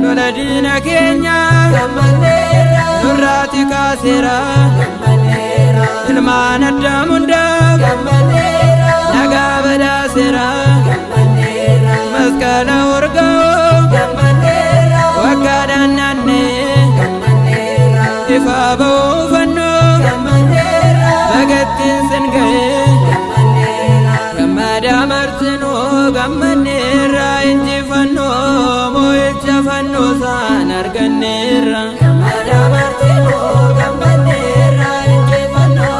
Lola diina keenya nurraati kaasa. badhaaseera. Ilmaan Addaam hundaaf nagaa badhaaseera. Masqala urgaa'oo waggaadhaan naanna'ee ifa ba'uu fannoo bagattiin sin ga'ee. Gammada martinuu gammanneerra, injifannoo mo'icha fannoo saan arganneerra. Gammada martinuu gammanneerra, injifannoo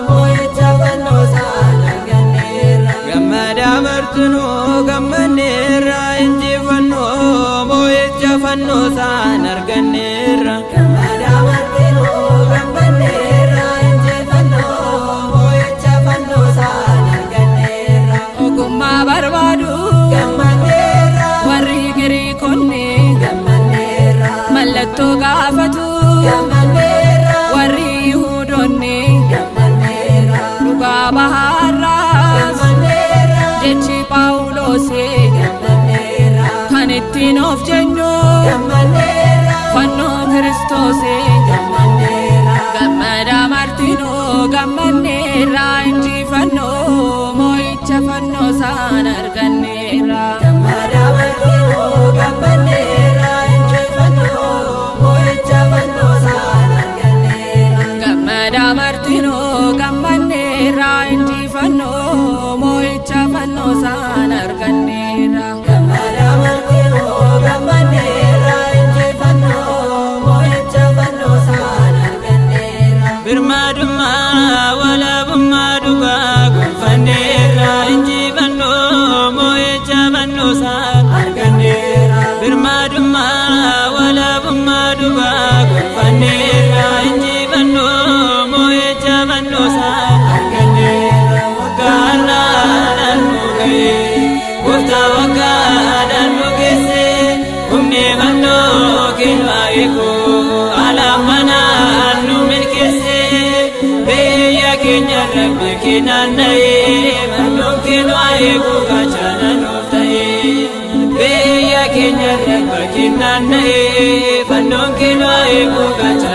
mo'icha fannoo saan arganneerra. Gammada martinuu gammanneerra, injifannoo mo'icha fannoo saan arganneerra. Gammada martinuu gammanneerra, injifannoo mo'icha fannoo saan arganneerra. Ogummaa barbaadu Gammanneerra, warri Giriikonni gammanneerra, mallattoo gaafatu gammanneerra, warri Yihuudoonni gammanneerra, dhugaa bahaarraas gammanneerra, jechi Phaawulos gammanneerra, kan ittiin of jennu gammanneerra, fannoo Kiristoos. Gammanneerra. Gammada martinuu gammanneerra, injifannoo mo'icha fannoo saan arganneerra. Gammada martinuu gammanneerra, injifannoo mo'icha fannoo saan arganneerra. Gammada martinuu gammanneerra, injifannoo mo'icha fannoo saan arganneerra. Gammada martinuu gammanneerra, injifannoo mo'icha fannoo saan arganneerra. Birmadummaa walaabummaa dhugaa gonfanneerra, injifannoo mo'icha fannoo saan Arganneerra. Birmadummaa walaabummaa dhugaa gonfanneerra, injifannoo mo'icha fannoo saan Arganneerra. Waggaadhaan nu ga'e gooftaa, waggaadhaan nu geesse, humni fannoo keenyaa eegu alaamanaan nu milkeesse. Biyya keenya rabbi keenyaan na'ee fannoon keenyaa eegu gaachana nuuf ta'e. Biyya keenya rabbi keenyaan na'ee fannoon keenyaa eegu gaachana.